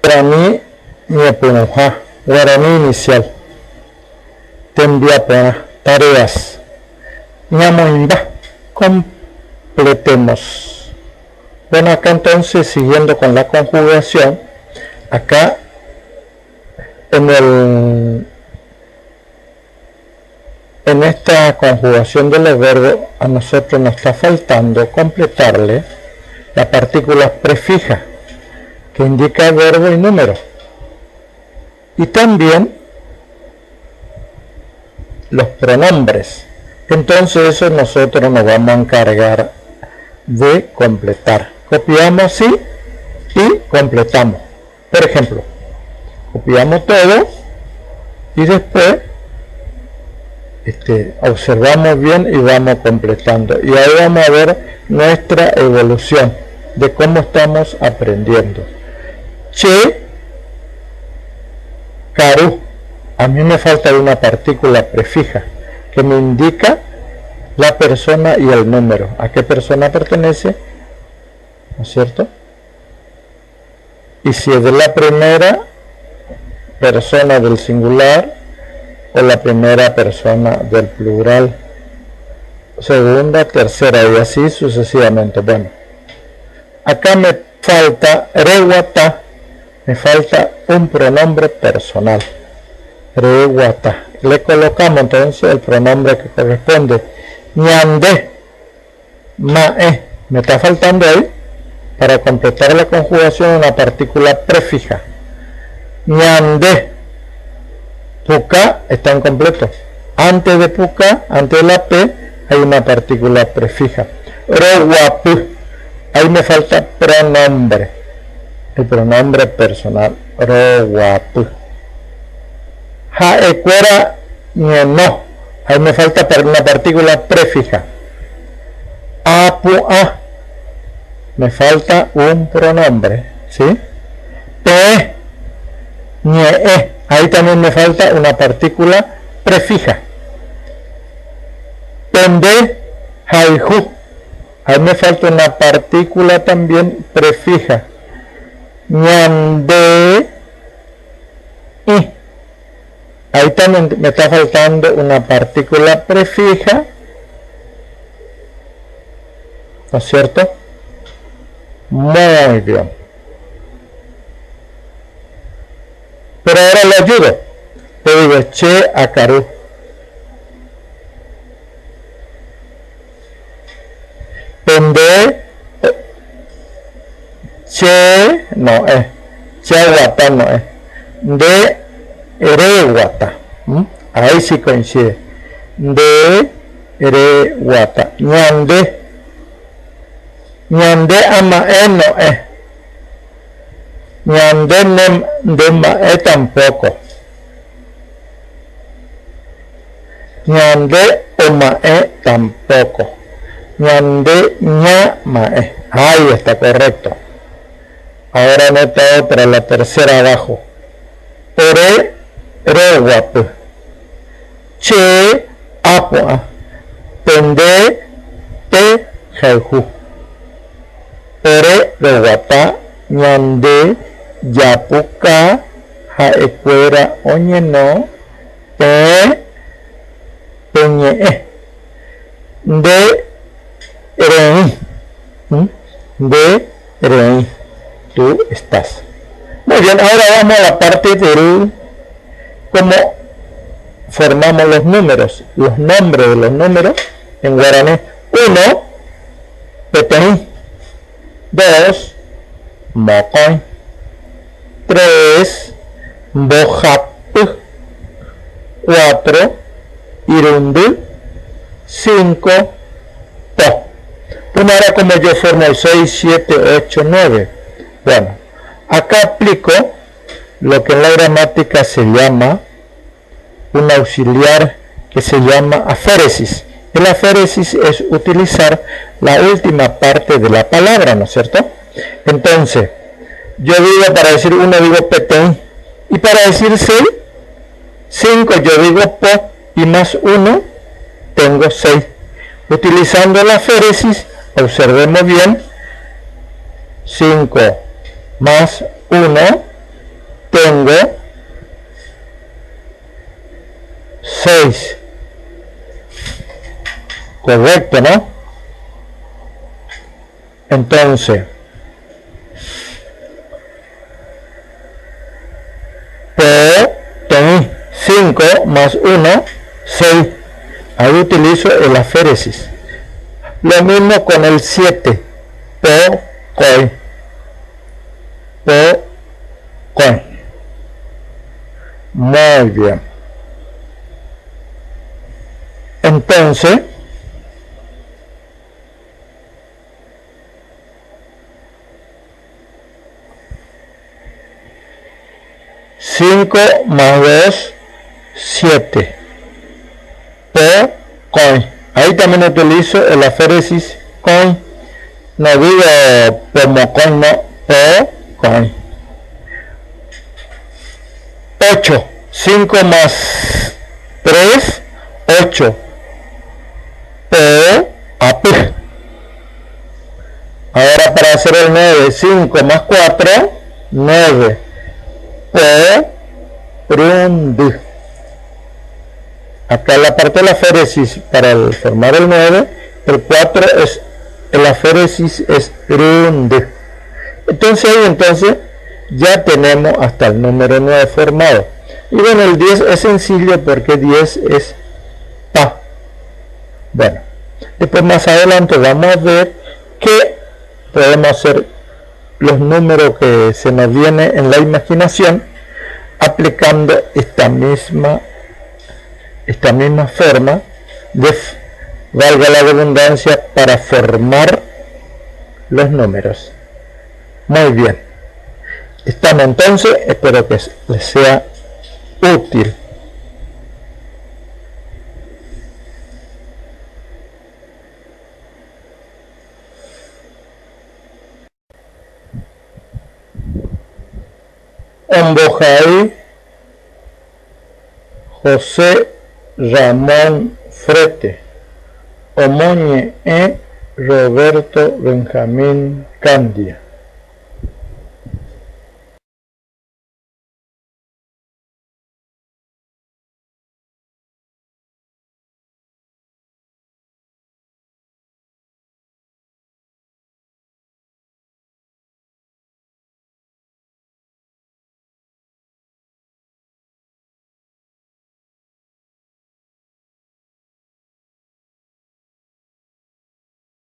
Guarani ñepyrũha, Guarani inicial, tembiaporã, tareas, ñamoĩmba, completemos. Bueno, acá entonces, siguiendo con la conjugación, acá en el en esta conjugación de los verbos a nosotros nos está faltando completarle la partícula prefija que indica verbo y número. Y también los pronombres. Entonces eso nosotros nos vamos a encargar de completar. Copiamos así y completamos. Por ejemplo, copiamos todo y después observamos bien y vamos completando. Y ahí vamos a ver nuestra evolución de cómo estamos aprendiendo. Che, caru. A mí me falta una partícula prefija que me indica la persona y el número. ¿A qué persona pertenece? ¿No es cierto? Y si es de la primera persona del singular o la primera persona del plural, segunda, tercera y así sucesivamente. Bueno, acá me falta reguata, me falta un pronombre personal. Reguata. Le colocamos entonces el pronombre que corresponde. Ñande, mae. Me está faltando ahí para completar la conjugación una partícula prefija. Ñande. Puka está incompleto. Antes de puka, antes de la P, hay una partícula prefija. Roguapu. Ahí me falta pronombre. El pronombre personal. Roguapu. Jaecuera no. Ahí me falta una partícula prefija. Apu a. Me falta un pronombre. ¿Sí? P. Ñe e. Ahí también me falta una partícula prefija. Pende jaiju. Ahí me falta una partícula también prefija. Ñande i. Ahí también me está faltando una partícula prefija. ¿No es cierto? Muy bien. Pero ahora le ayudo. Le digo, che acaru. Pende, che, no es. Che aguata no es. De reguata. Ahí sí coincide. De reguata. Ñande. Ñande amae no es. Ñande nem de mae tampoco. Ñande omae tampoco. Ñande ña mae. Ahí está correcto. Ahora nota otra, la tercera abajo. Ore, re guapo. Che, apo, a. Pende, te, jeju. Ore, re guapa, ñande, yapuca, jaecuera, oñeno, pe, peñe, de, re, de, re, tú estás. Muy bien, ahora vamos a la parte del cómo formamos los números, los nombres de los números en guaraní. 1, peteí. 2, mokõi. 3, mbohapy. 4, irundy. 5, po. Bueno, ahora como yo formo el 6, 7, 8, 9. Bueno, acá aplico lo que en la gramática se llama un auxiliar que se llama aféresis. El aféresis es utilizar la última parte de la palabra, ¿no es cierto? Entonces, yo digo para decir 1 digo peteí, y para decir 6, 5 yo digo po, y más 1 tengo 6. Utilizando la aféresis, observemos bien, 5 más 1, Tengo 6. Correcto, ¿no? Entonces, P, T, 5 más 1, 6. Ahí utilizo el aféresis. Lo mismo con el 7. P, COI. P, COI. Muy bien. Entonces, 5 más 2, 7. P, coin. Ahí también utilizo el aféresis coin. No digo como coin, no. P, coin. 8. 5 más 3, 8. P, A, P. Ahora para hacer el 9, 5 más 4, 9. P, prund. Acá la parte de la aféresis para el formar el 9, el 4 es, el aféresis es rund. Entonces ahí entonces ya tenemos hasta el número 9 formado. Y bueno, el 10 es sencillo porque 10 es pa. Bueno, después más adelante vamos a ver que podemos hacer los números que se nos viene en la imaginación aplicando esta misma forma de, valga la redundancia, para formar los números. Muy bien. Estamos entonces, espero que les sea útil. Ombojaí José Ramón Frete, Omoñe E. Roberto Benjamín Candia.